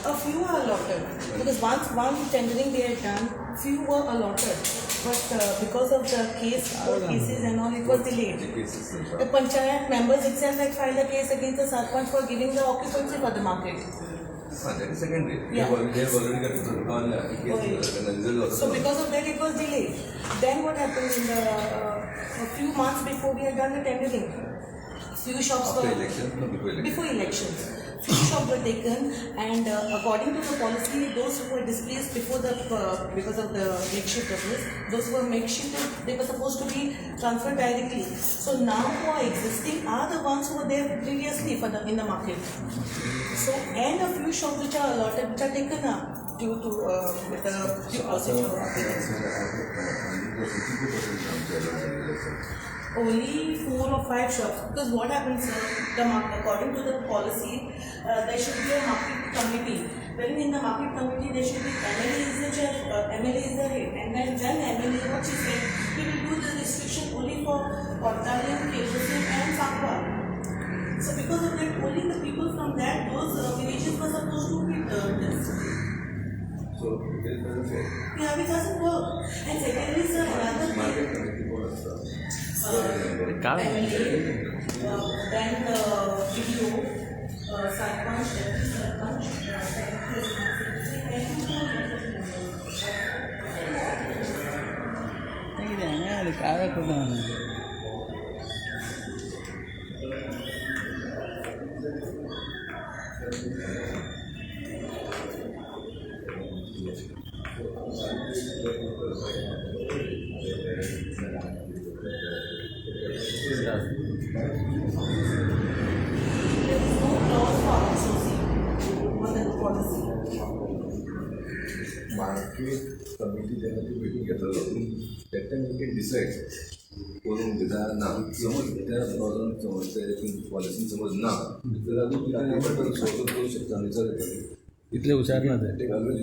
A few are allotted because once one tendering they had done, few were allotted, but because of the case, court cases and all, it was delayed. Cases The panchayat members itself had filed a case against the sarpanch for giving the occupancy for the market. That is secondary. Yeah. They have already got result. So because of that, it was delayed. Then what happened in the a few months before we had done the tendering, few shops After were election, no, before election. Before elections, few shops were taken, and according to the policy, those who were displaced before the because of the makeshift business, those who were makeshift, they were supposed to be transferred directly. So now who are existing are the ones who were there previously for the in the market. So and a few shops which are allotted, which are taken up due to with the due procedure. Only four or five shops, because what happens, sir, the market, according to the policy, there should be a market committee, wherein in the market committee there should be MLA is the chair, MLA is the head, and then MLA, what she said, he will do the restriction only for Cortalim, Kerosin and Sakwa. So because of that, only the people from that, those villages were supposed to be this. So it doesn't work. Yeah, it doesn't work. And secondly, sir, another thing, Market committee कोण असता? MLA, then the video, Sarpanch, Deputy Sarpanch, Secretary, and two members. काय करता? There is no clause for outsourcing on the policy. Market committee जेन्ना ती meeting घेतलो, that time you can decide करूंक दिता ना. समज त्या क्लॉजान, समज ते पॉलिसीन समज ना जाल्यार कितें करूं शकता आमी, विचार येता. इतले हुशार ना ते. ते ऑलवेज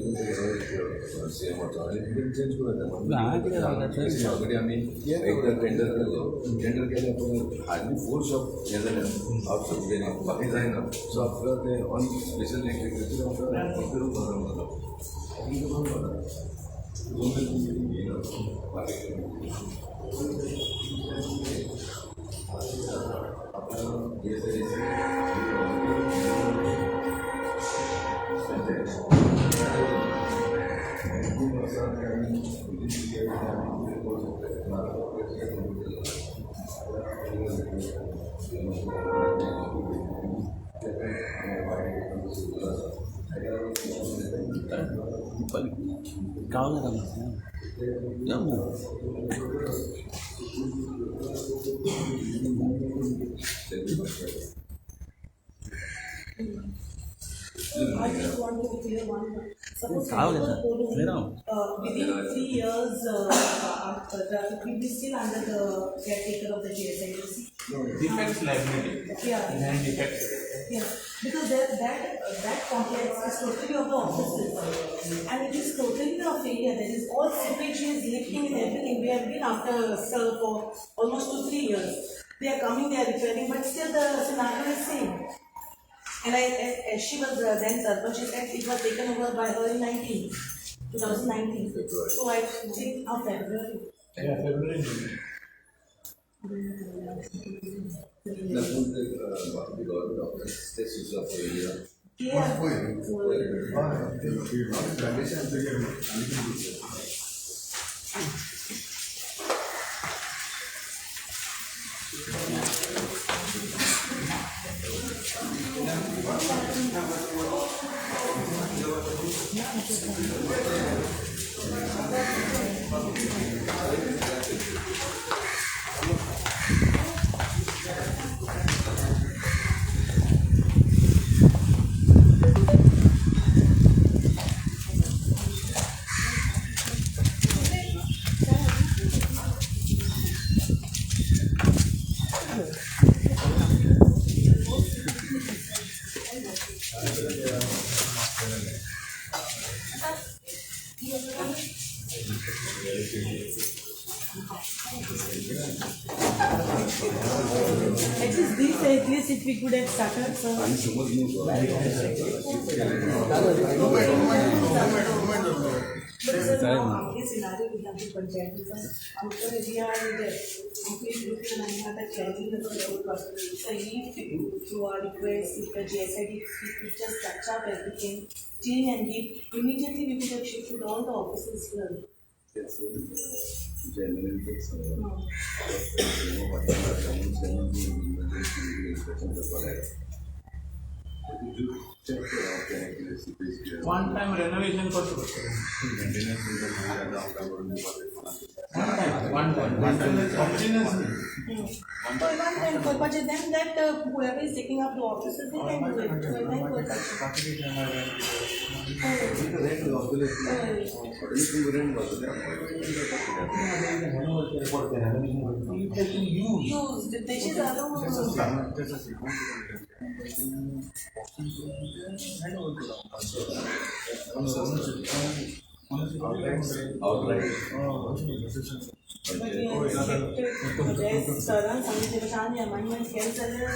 सीएमाचो आनी चेंज करूं येता. हांवें कितें सांगलें थंय? ऑलरेडी आमी एकदां टेंडर केलो. टेंडर केले उपरांत हार्डली फोर शॉप हें जालें, आउटसोर्स गेलें, बाकी जायना. सो आफ्टर ते ऑन स्पेशल करूंक जाता. दोन मिटींग घेयना मार्केट कमिटी आपल्या. काव जाता. यो मगो. I just want to clear one. Suppose काव जाता. थंय राव. Within 3 years, after the, it will be still under the caretaker of the GSIDC. Defects liability. Yeah. Inherent defects. Yes, because that complex is totally of the offices and it is totally a failure. There is all seepage is leaking and everything. We have been after sir for almost 2-3 years. They are coming, they are repairing, but still the scenario is same. And I, as she was then sarpanch, she said it was taken over by her in 2019. So I think of February. Yeah, February. बाकी government office ते switch off येयला. Yeah. At least this, at least if we could have started, so. आणि समज न्हू. But sir, now आमगे scenario कितें आमची पंचायतीचो आमकां we are leader, आमकां एक ग्रुप आनी आतां चॅलेंजींग करपाक. So if through our request, if the GSID could just touch up everything, clean and give, immediately we could have shifted all the offices here. One time renovation करचें पडटलें. One time maintenance न्ही. So one time करपाचें, then that whoever is taking up the offices, they can do it. One time करपाचें. It has been used. Used, तेशी जालो. सरान सांगितलें तशें आनी अमेंडमेंट केलें जाल्यार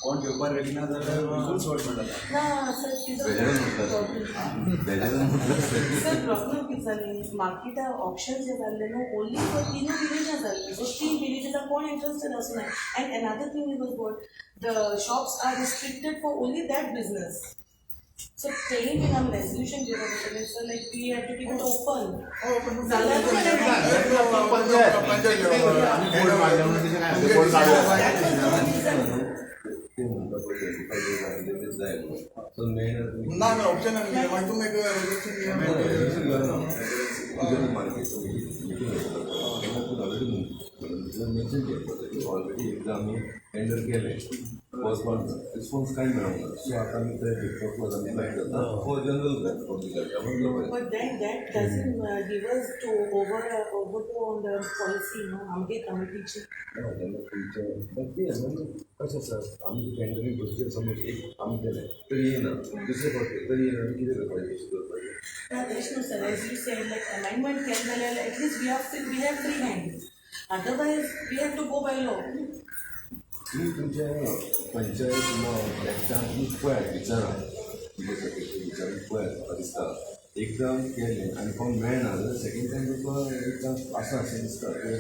कोण घेवपाक रेडी ना जाल्यार बिलकूल सोड मेळटा. ना सर, कितें सर प्रॉब्लम कितें जालें, मार्केटा ऑप्शन जे जाल्ले न्हू ओनली फॉर तिनूय विलेजां जाल्लीं. सो तीन विलेजीसां कोण इंट्रस्टेड आसूं ना. And another thing was what the shops are restricted for only that business. So तेय बीन आमी रेजल्युशन घेवपाक पडटलें sir, like we have to keep it open. जाल्यार ना ना ऑप्शन मागीर तुमी एक रेजोल्युशन ऑलरेडी एकदा आमी टेंडर केलें, फर्स्ट वन रिस्पॉन्स कांय मेळोंक ना. सो आतां आमी ते फिफ्थ आमी अप्लाय करता for general public. But then that doesn't give us to over to on the policy, no? आमगे कमिटीची. तेन्ना तुमचें बट तें कशें आसा, आमी टेंडरींग प्रोसिजर समज एक आमी केलें तरी येयना, दुसरे फावटी तरी येयना, आमी कितें करपाचें, कशें करपाचें? ना तशें न्हू sir, as you said like amendment केलें जाल्यार at least we have free hand, otherwise we have to go by law. तुमी तुमच्या पंचायत एक्टान तुमी पळयात, विचारा तुमच्या सेक्रेटरी विचारून पळयात. म्हाका दिसता एकदां केलें आनी कोण मेळना जाल्यार सेकेंड टायम तुका एक चान्स आसा अशें दिसता. की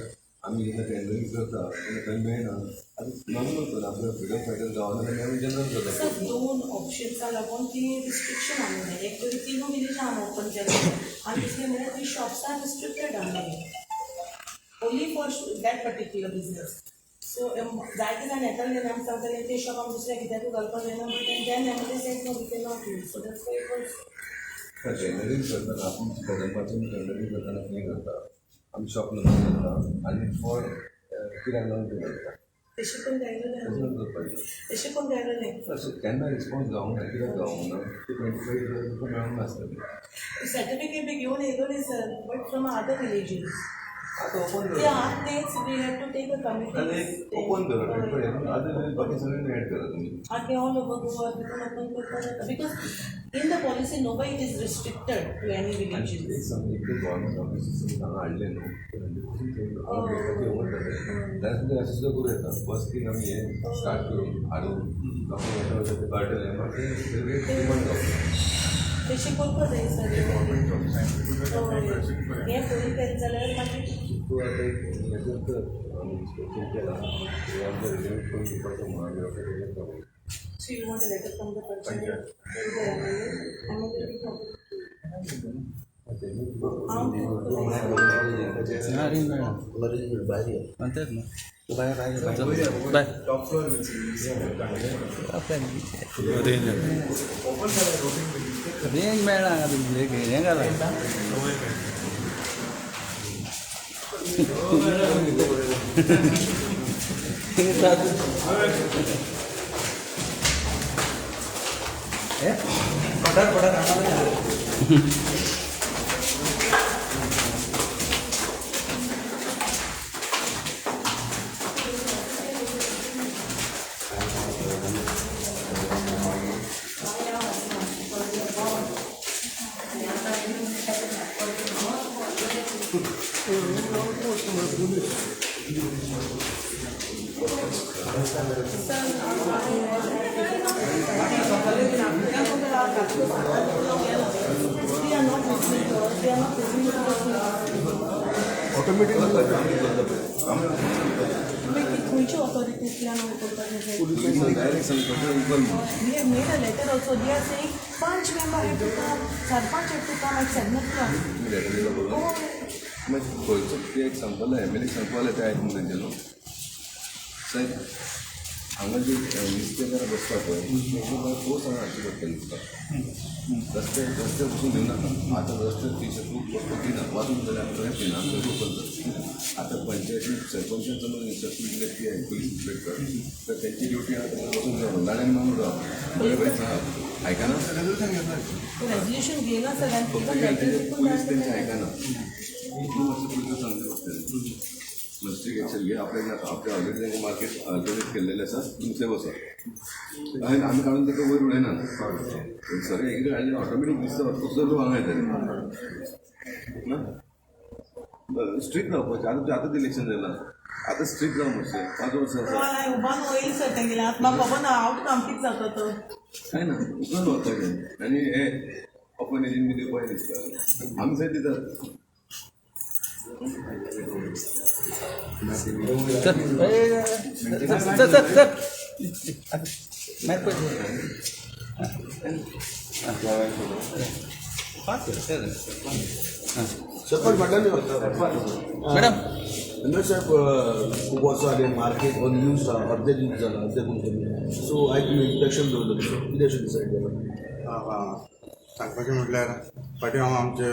आमी जेन्ना टेंडरींग करता तेन्ना खंय मेळना, आतां नॉर्मल करता आपल्या फ्रिडम फायटर गांवान जाल्यार आमी जनरल सर करता. दोन ऑप्शन्सा लागून ती रिस्ट्रिक्शन आमी एक तरी तिनूय विलेजां आमी ओपन केलें आनी दुसरें म्हळ्यार ती शॉप्सां रिस्ट्रिक्टेड आसलेली only for that particular business. So जायते जाण येताले आनी आमी सांगताले ते शॉप आमी दुसऱ्या कित्याकूय घालपाक जायना, but then MLA said no, we cannot use. So that's why it was. Tendering करतना आपूण कदंबाचें टेंडरींग करतना कितें करता, आमी शॉप नंबर करता आनी फॉर कित्याक लागून ते करता. तशें पण जायना, तशें करपाचें. तशें पण जायना. अशें केन्ना रिस्पॉन्स जावंक ना, कित्याक जावंक ना, ते 25 तुका मेळोंक नासतलें. सर्टिफिकेट बी घेवन येयलो न्ही sir, but from other villages. आतां ओपन ते दवर आहा तेच we have to take a committee. Open दवर 25, आतां बाकी सगळें एड करा तुमी. आतां ऑल ओवर गोवा तितून ओपन करपाक जाता, because in the policy nobody it is restricted to any आनी विलेजीस. एक समज एक गव्हर्मेंट ऑफिसीस समज हांगा हाडलें न्हू, ते 100% लोकांक घेवपाचें ओवर जातलें. जाल्यार सुद्दां अशें सुद्दां करूं येता, फर्स्ट थींग आमी हें स्टार्ट करून हाडून लोकांक येता वयता तें कळटलें, मागीर रेट डिमांड जावपाक. तशें करपाक जाय सर, हें पयलीं केलें जाल्यार मागीर. तूं आतां एक लेटर कर, आमी इन्स्पेक्शन केलां, आमकां रिलीव करून दिवपाचो म्हणून आमी करता. So you want a letter from the panchayat to the MLA? MLA will ना रेंज मेळना म्हणतात ना बाय बाय बाय. Top floor range range मेळना हें घाला. पठार पठार. They are not listening to us. They are not listening to us. Automatic मागीर खंयच्या ऑथॉरिटींतल्यान करपाक जाय? डायरेक्ट सांगपाचें उगल म्हणून. We have made a letter also. They are saying Panch member have to come, Sarpanch have to come at 7 o'clock. तुम्ही letter दिला बरोबर. Oh, मागीर खंयचो ते एक सांगपाक एम एल एक सांगपाक जाय तें आयकूंक तेंचे न्हू सायब. हांगा जी नुस्तेकारां बसता पळय, तेंकां पोस हांगा हाडची पडटली तुका. रस्ते रस्ते वचून दिवनाका. आतां रस्ते थंयसर खूब वचपाक दिना, वाजून जाल्यार आमकां खंयच दिना, थंय वचत. आतां पंचायतीन सरपंचान समज इन्स्ट्रक्शन दिले की पुलीस इन्स्पेक्टर तर तेंची ड्युटी आहा, तांकां वचून जावं दाण्यान मारून राव, बरें बरें सांगा, आयकना. रेजोल्युशन घेतला. रेजोल्युशन घेयना सर. फक्त कितें, पुलीस तेंचे आयकना. तूं मातशें पुलिसांक सांगचें पडटलें, स्ट्रीक एक्शन घे. आपल्या आपल्या ऑलरेडी तांकां मार्केट अल्टरनेट केल्लेलें आसा, तुमचें बसा आनी आमी काडून ताका वयर उडयना. सगळें एकदां हाडलें, ऑटोमॅटीक दिसता तसो लोक हांगा येतले ना. स्ट्रीक रावपाचें. आतां आतांच इलेक्शन जालां, आतां स्ट्रीक राव मातशें. 5 वर्सां आसा. उबान होईल सर तेंगेलें. आतां म्हाका खबर ना आवट सामकीच जाता तो. काय ना, उखलून वचपाचें आनी हे ओपन एजंट बी दिवपाक दिसता, आमी सगळें दितात. Sir, sir, sir, sir, मागीर पळय. सरपंच म्हटलं न्ही. मॅडम. इंद्र साहेब, खूब वर्सां जालीं मार्केट अनयूज आहा, अर्दे यूज जाला, अर्दे कोण कमी. सो आयज तुमी इन्स्पेक्शन दवरलें, कितें अशें डिसायड जालां? सांगपाचें म्हटल्यार फाटीं हांव आमचे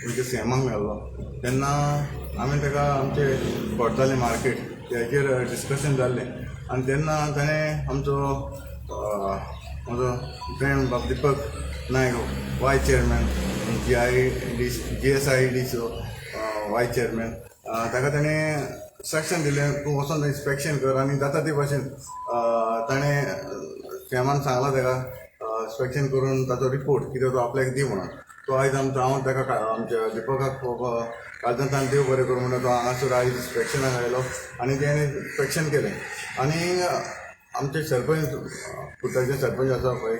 तुमच्या सीएमाक मेळ्ळो तेन्ना आमी ताका आमचे कोर्ताले मार्केट हेजेर डिस्कशन जाल्लें आनी तेन्ना ताणें आमचो म्हजो फ्रेंड बाब Deepak Naik, vice chairman GID GSIDCO vice chairman, ताका ताणें इन्स्ट्रक्शन दिलें, तूं वचोन इन्स्पेक्शन कर आनी जाता ते भाशेन. ताणें सीएमान सांगलां ताका इन्स्पेक्शन करून ताचो रिपोर्ट कितें तो आपल्याक दी म्हणून. तो आयज आमचो, हांव ताका आमच्या दिपकाक काळजांतल्यान देव बरें करूं म्हणून. तो हांगासर आयज इन्स्पेक्शनाक आयलो आनी तेणें इन्स्पेक्शन केलें आनी आमचे सरपंच, कुडतरचे सरपंच आसा पळय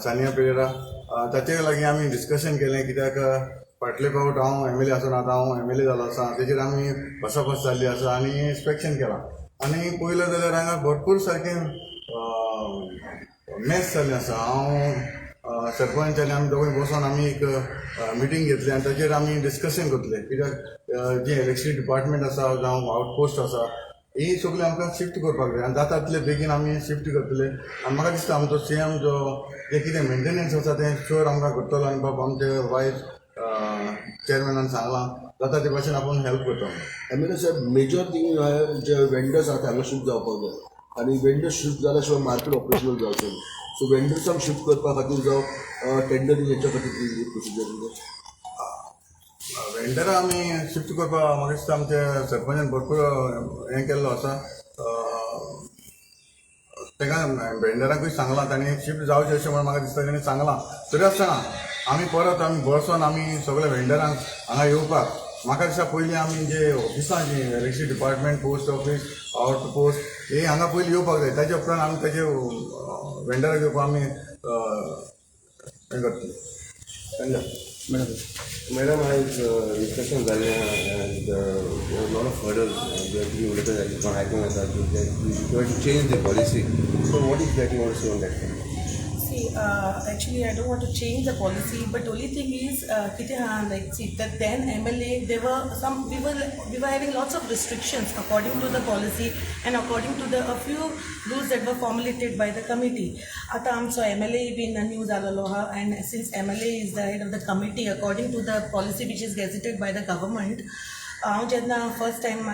सानिया पेरेरा, ताचे लागीं आमी डिस्कशन केलें, कित्याक फाटले फावट हांव एमएलए आसून आतां हांव एमएलए जालो आसा. तेजेर आमी बसाबस जाल्ली आसा आनी इन्स्पेक्शन केलां आनी पळयलें जाल्यार हांगा भरपूर सारकें मॅस जाल्लें आसा. हांव सरपंच आनी आमी दोगांय बसोन आमी एक मिटींग घेतली आनी ताचेर आमी डिस्कशन करतले, कित्याक जें इलेक्ट्रिसिटी डिपार्टमेंट आसा जावं आवटपोस्ट आसा, ही सगळीं आमकां शिफ्ट करपाक जाय आनी जाता तितले बेगीन आमी शिफ्ट करतले. आनी म्हाका दिसता आमचो सीएम जो जें कितें मेंटेनन्स आसा तें शुअर आमकां करतलो आनी बाब आमचे वायस चेअरमॅनान सांगलां, जाता ते भाशेन आपूण हेल्प करतलो. एमएलए साहेब, मेजर थिंग जे वेंडर्स आहा ते हांगा शिफ्ट जावपाक जाय आनी वेंडर्स शिफ्ट जाल्या शिवाय मार्केट ऑपरेशनल जावचें ना. सो वेंडर्सांक शिफ्ट करपा खातीर जावं टेंडरींग हेच्या खातीर प्रोसिजर कितें? वेंडरां आमी शिफ्ट करपाक म्हाका दिसता आमच्या सरपंचान भरपूर हें केल्लो आसा. ताका वेंडरांकूय सांगलां, तांणी शिफ्ट जावचें अशें म्हणून म्हाका दिसता ताणें सांगलां. तरी आसतना आमी परत आमी बसोन आमी सगळे वेंडरांक हांगा येवपाक म्हाका दिसता पयलीं आमी जे ऑफिसां जी electricity department, post office, out post हे हांगा पयलीं येवपाक जाय. ताच्या उपरांत आमी ताचे वेंडराक येवपाक आमी हें करतले. मॅडम. मॅडम, आयज डिस्कशन जालें and lot of hurdles तुमी उलयता जाल्यार कोण आयकूंक येता. You to change the policy, so what is that you want say on that? See, actually, I don't want to change the policy, but only thing is, कितें आहा, like, see, the then MLA, there were some, we were having lots of restrictions according to the policy and according to the a few rules that were formulated by the committee. आतां आमचो MLA bin new जालेलो आहा and since MLA is the head of the committee, according to the policy which is gazetted by the government, हांव जेन्ना first time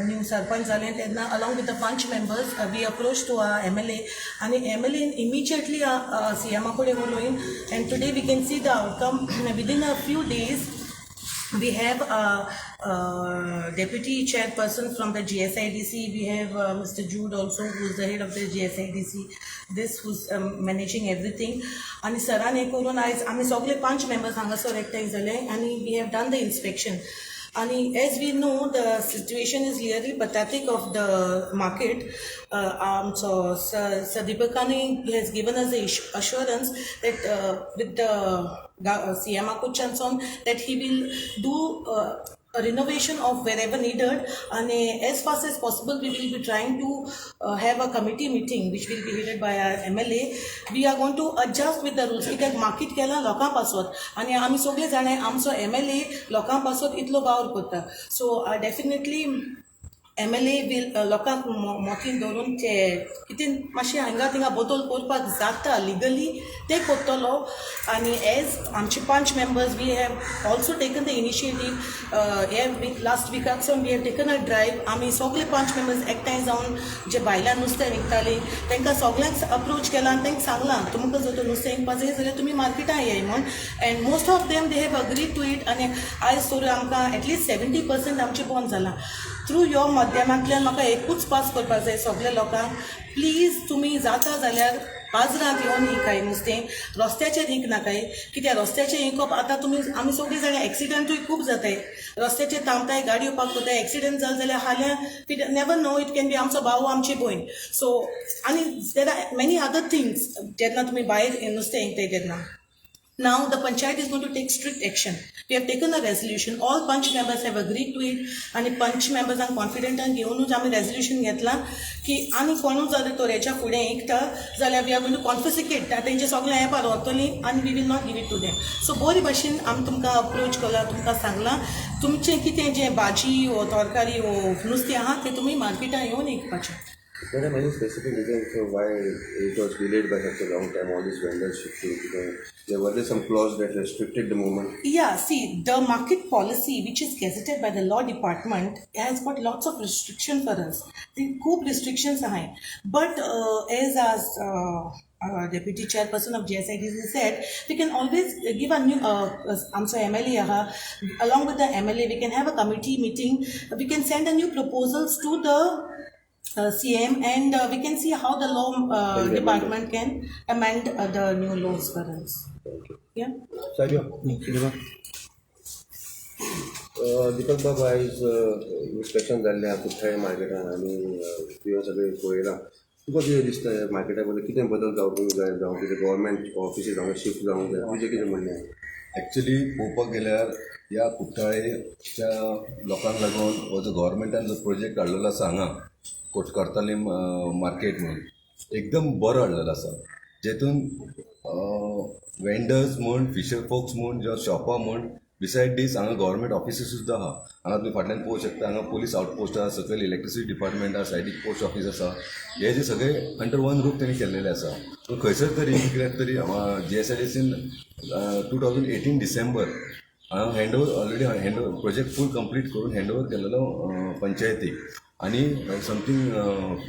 new sarpanch जालें तेन्ना along with the panch members we approach to MLA आनी MLA immediately सीएमा कडेन उलोवन and today we can see the outcome. Within a few days we have a deputy chairperson from the GSIDC. We have Mr. Jude also, who's the head of the GSIDC. This who's managing everything. आनी सरान हें करून आयज आमी सगळे पांच members हांगासर एकठांय जाले आनी we have done the inspection. आनी as we know the situation is really pathetic of the market. आमचो सदीपकानी has given us assurance that with the CM कडच्यानसून that he will do a renovation of wherever needed, and as fast as possible we will be trying to have a committee meeting which will be headed by our MLA. We are going to adjust with the rules, कित्याक market केला लोकां पासत आनी आमी सगळे जाणां आमचो MLA लोकां पासत इतलो वावर करता. सो डेफिनेटली MLA will लोकांक मोतीन दवरून ते कितें मातशें हांगा थिंगा बदल करपाक जाता लिगली ते करतलो. आनी एज आमचे पंच members we have also taken the initiative. हे वीक लास्ट विकाक सावन we have taken a drive. आमी सगळे पंच मेंबर्स एकठांय जावन जे बायलां नुस्तें विकतालीं तांकां सगळ्यांक अप्रोच केला आनी तांकां सांगलां तुमकां जर तर नुस्तें विकपाक जाय जाल्यार तुमी मार्केटान येय म्हूण, and most of them they have agreed to it. आनी आयज तर आमकां एटलिस्ट 70% आमचें बंद जालां. थ्रू ह्यो माध्यमांतल्यान म्हाका एकूच पास करपाक जाय सगल्या लोकांक, प्लीज तुमी जाता जाल्यार बाजारांत येवन विकाय नुस्तें, रस्त्याचेर विकनाकाय. कित्याक रस्त्याचेर विकप आतां तुमी आमी सगळीं जाणां एक्सिडंटूय खूब जाताय, रस्त्याचेर थांबताय गाडयो पार्क करताय, एक्सिडंट जालो जाल्यार फाल्यां we never know, it can be आमचो भाव आमची भयण. सो आनी there are many other things जेन्ना तुमी भायर नुस्तें विकताय तेन्ना. Now the panchayat is going to take strict action. We have taken a resolution. All panch members have agreed to it. आनी पंच मेंबर्सांक कॉन्फिडंटान घेवनूच आमी रेजोल्युशन घेतलां की आनी कोणूच जाल्यार तर हेच्या फुडें विकता जाल्यार we are going to confiscate तेंचे सगळें एपार व्हरतलीं आनी we will not give it to them. So बरे भाशेन आमी तुमकां अप्रोच केला, तुमकां सांगलां तुमचें कितें जें भाजी वो तरकारी वो नुस्तें आहा तें तुमी मार्केटान येवन विकपाचें. Madam, any specific reason for why it was delayed by such a long time, all these vendors shifting? There were there some clause that restricted the movement? Yeah, see, the market policy which is gazetted by the law department has got lots of restriction for us. The खूब restrictions आहे. But as deputy chairperson of GSIDC said, we can always give a new, आमचो MLA आहा, along with the MLA we can have a committee meeting, we can send a new proposals to the CM and we can see how the law department can amend the new laws for us. Yeah. साहेब, दीपक बाब, आयज inspection जाल्लें आहा कुठ्ठाळे मार्केटान आनी तुवें सगळें पळयलां. तुका कितें दिसता ह्या मार्केटा बद्दल कितें बदल जावपाक जाय, जावं कितें गव्हर्मेंट ऑफिसीस हांगा शिफ्ट जावंक जाय, तुजें कितें म्हणणें आहा? एक्चुली पळोवपाक गेल्यार ह्या कुठ्ठाळेच्या लोकांक लागून हो जो गव्हर्मेंटान जो प्रोजेक्ट हाडलेलो आसा हांगा कोटकर्तालीम मार्केट म्हणून एकदम बरो हाडलेलो आसा, जेतून वेंडर्स म्हूण, फिशर फोक्स म्हूण, जावं शॉपां म्हूण, बिसायड दीस हांगा गव्हर्मेंट ऑफिसीस सुद्दां आहा. हांगा तुमी फाटल्यान पळोवंक शकता, हांगा पोलीस आउटपोस्ट आहा, सकयल इलेक्ट्रिसिटी डिपार्टमेंट आहा, सायडीक पोस्ट ऑफीस आसा. हे जे सगळे अंडर वन रूफ तेणी केल्लेले आसा. पूण खंयसर तरी कित्याक तरी GSIDCन 2018 डिसेंबर हांगा hand over already hand over project full complete करून हँड ओवर केलेलो पंचायतीक आनी something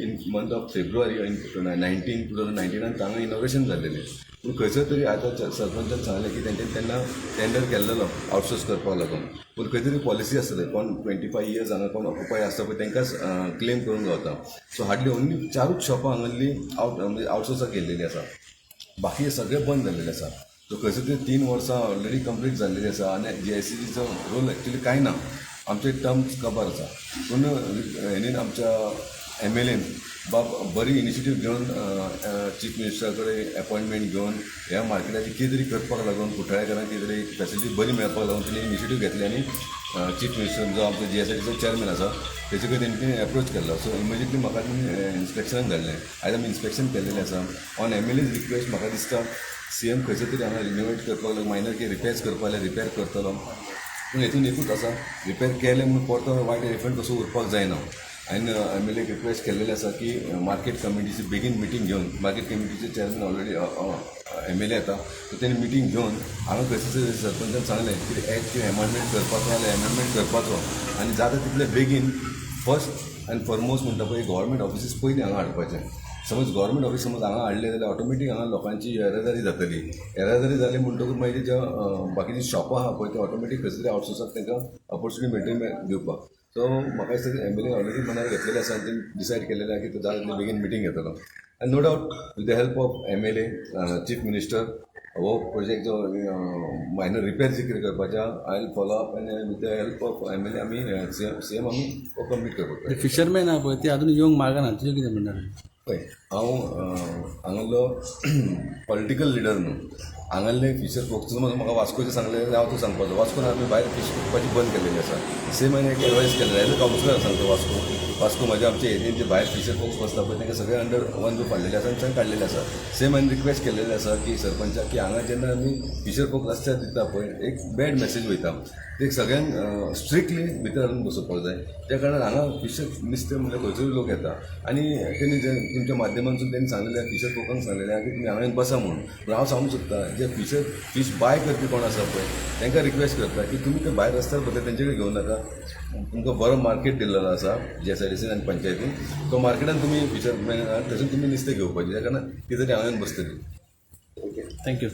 in month of February in 2019 हांगा इनॉग्रेशन जाल्लेलें. पूण खंयसर तरी आतां सरपंचान सांगलें की तेंच्यांनी तेन्ना टेंडर केल्लेलो आउटसोर्स करपाक लागून, पूण खंय तरी पॉलिसी आसतले कोण 25 इयर्स हांगा कोण ऑक्युपाय आसता पळय तांकांच क्लेम करूंक गावता. सो हार्डली ओन्ली चारूच शॉपां हांगासरलीं आवट म्हणजे आउटसोर्साक गेल्लेलीं आसा, बाकी सगळें बंद जाल्लेलें आसा. सो खंयसर तरी 3 वर्सां ऑलरेडी कंप्लीट जाल्लेलीं आसा आनी GSIDCचो रोल एक्चुली कांय ना, आमचे टर्म्स खबर आसा. पूण हेणीन आमच्या MLAन बाब बरी इनिशिएटीव घेवन चीफ मिनिस्टरा कडेन एपॉयंटमेंट घेवन ह्या मार्केटाची कितें तरी करपाक लागून कुठ्ठाळेकारांक कितें तरी फेसिलिटी बरी मेळपाक लागून तेणी इनिशिएटीव घेतली आनी चीफ मिनिस्टर जो आमचो GSIDCचो चॅरमॅन आसा तेचे कडेन तेणी एप्रोच केल्लो. सो इमिजिएटली म्हाका तेणी इन्स्पेक्शनाक धाडलें. आयज आमी इन्स्पेक्शन केल्लेलें आसा. ऑन MLA's request म्हाका दिसता CM खंयसर तरी हांगा रिनोवेट करपाक लागून मायनर कितें रिपेर्स करपाक जाल्यार रिपेर करतलो. पूण हेतून एकूच आसा, रिपेर केलें म्हणून परतो वायट एलिफंट कसो उरपाक जायना. हांवें MLAक रिक्वेस्ट केल्लेलें आसा की मार्केट कमिटीची बेगीन मिटींग घेवन, मार्केट कमिटीचे चॅरमॅन ऑलरेडी MLA येता, सो तेणी मिटींग घेवन हांगा खंयसर सरपंचान सांगलें की एक्ट कितें एमेंडमेंट करपाचो जाल्यार एमेंडमेंट करपाचो आनी जाता तितले बेगीन फर्स्ट आनी फॉरमोस्ट म्हणटा पळय गव्हर्मेंट ऑफिसीस पयलीं हांगा हाडपाचें. समज गव्हर्मेंट ऑफीस समज हांगा हाडलें जाल्यार ऑटोमॅटीक हांगा लोकांची येरादारी जातली. येरादारी जाली म्हणटकूच मागीर ज्या बाकीची शॉपां आहा पळय ते ऑटोमॅटीक खंयसर तरी आउटसोर्साक तांकां ऑपॉर्चुनिटी मेळटली दिवपाक. सो म्हाका दिसता MLA already मनार घेतलेलें आसा आनी तेणी डिसायड केलेलें आहा की तो जाता तितले बेगीन मिटींग घेतलो. आनी no doubt with the help of MLA, chief minister, हो प्रोजेक्ट जो मायनर रिपेर जे कितें करपाचें, I will follow up आनी with the help of MLA आमी सीएम आमी हो कंप्लीट करपाक. ते फिशरमॅन आहा पळय, ते अजून येवंक मागना, तुजें कितें म्हणणें? पळय, हांव हांगासलो पॉलिटिकल लिडर न्हू. हांगासले फिशर फोक्स समज म्हाका वास्कोचें सांगलें जाल्यार हांव तूं सांगपाचो, वास्कोन आमी भायर फीश विकपाची बंद केल्लेली आसा. सेम हांवें एक एडवायस केल्लें एज अ कावन्सिलर सांगता, वास्को वास्को म्हज्या आमच्या एरियेन जे भायर फिशर फोक्स बसता पळय, तांकां सगळे अंडर वन रूफ हाडलेले आसा आनी सगळें काडलेले आसा. सेम हांवें रिक्वेस्ट केल्लेले आसा की सरपंचाक की हांगा जेन्ना आमी फिशर फोक्स रस्त्यार दिता पळय, एक बॅड मॅसेज वयता. ते सगळ्यांक स्ट्रिक्टली भितर हाडून बसोवपाक जाय. त्या कारणान हांगा फिशर नुस्तें म्हणल्यार खंयसरूय लोक येता आनी तेणी जे तुमच्या माध्यमांतसून तेणी सांगलेलें, फिशर फोकांक सांगलेलें आहा की तुमी हांगा येवन बसा म्हणून. पूण हांव सांगूंक सोदता, जे फिशर फीश बाय करपी कोण आसा पळय, तांकां रिक्वेस्ट करता की तुमी ते भायर रस्त्यार बसले तेंचे कडेन घेवं नाका. तुमकां बरो मार्केट दिल्लो आसा जीएसआयडीसीन आनी पंचायतीन, तो मार्केटान तुमी फिशर थंयसून तुमी नुस्तें घेवपाचें. त्या कारणान ती तरी हांगा येवन बसतली. Thank you.